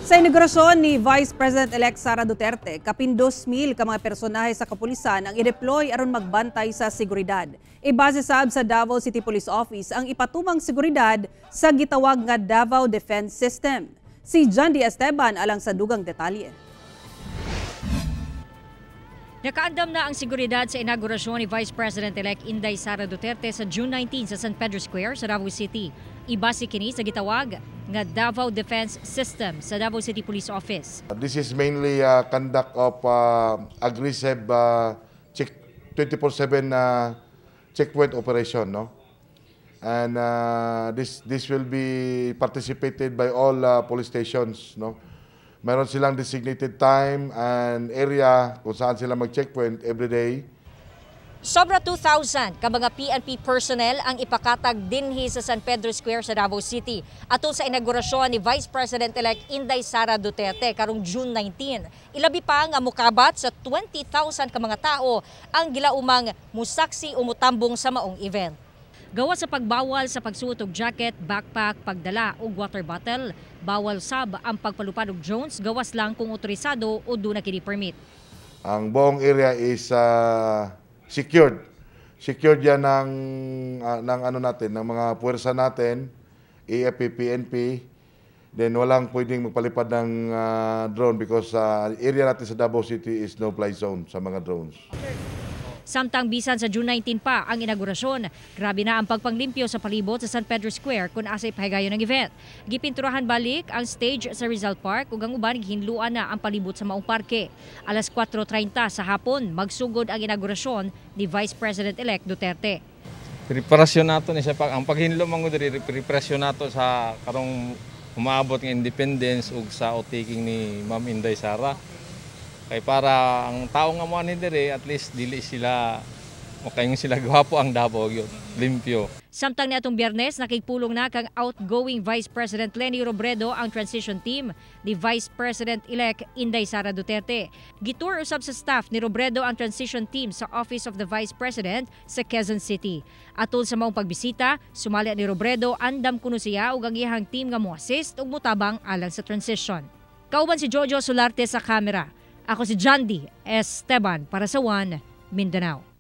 Sa inaugurasyon ni Vice President-elect Sara Duterte, kapin 2,000 ka mga personahe sa kapulisan ang i-deploy aron magbantay sa seguridad. Ibase sab sa Davao City Police Office ang ipatumang seguridad sa gitawag nga Davao Defense System. Si John D. Esteban alang sa dugang detalye. Nakaandam na ang seguridad sa inaugurasyon ni Vice President-elect Inday Sara Duterte sa June 19 sa San Pedro Square sa Davao City. Ibase kini sa gitawag nga Davao Defense System sa Davao City Police Office. This is mainly conduct of aggressive check 24/7 checkpoint operation, no? And this will be participated by all police stations, no? Meron silang designated time and area kung saan sila mag-checkpoint every day. Sobra 2,000 ka mga PNP personnel ang ipakatag dinhi sa San Pedro Square sa Davao City atol sa inaugurasyon ni Vice President-elect Inday Sara Duterte karong June 19. Ilabi pa nga mukabat sa 20,000 ka mga tao ang gilaumang musaksi o mutambong sa maong event. Gawas sa pagbawal sa pagsuot og jacket, backpack, pagdala og water bottle, bawal sab ang pagpalupad og drones gawas lang kung otorisado o duna kini permit. Ang buong area is secured. Secured yan ng ano natin, ng mga puwersa natin, AFP, PNP. Then walang pwedeng magpalipad ng drone because area natin sa Davao City is no-fly zone sa mga drones. Samtang bisan sa June 19 pa ang inaugurasyon, grabe na ang pagpanglimpyo sa palibot sa San Pedro Square kung asa ipahigayon ang event. Gipinturahan balik ang stage sa Rizal Park ug ang uban gihinluan na ang palibot sa maong parke. Alas 4:30 sa hapon magsugod ang inaugurasyon ni Vice President-elect Duterte. Preparasyon nato ni siya pag ang paghinlo man gud diri, preparasyon nato sa karong umaabot nga independence ug sa oath-taking ni Ma'am Inday Sara. Kay para ang tao nga mo ani diri, at least dili sila makaingon sila gwapo ang Davao gyud, limpyo. Samtang niadtong Biyernes, nakigpulong na kang outgoing Vice President Leni Robredo ang transition team ni Vice President-elect Inday Sara Duterte. Gitour usab sa staff ni Robredo ang transition team sa Office of the Vice President sa Quezon City. Atol sa maong pagbisita, sumali ni Robredo, andam kuno siya ug ang iyang team nga mo-assist ug motabang alang sa transition. Kauban si Jojo Solarte sa kamera. Ako si Jandy Esteban para sa One Mindanao.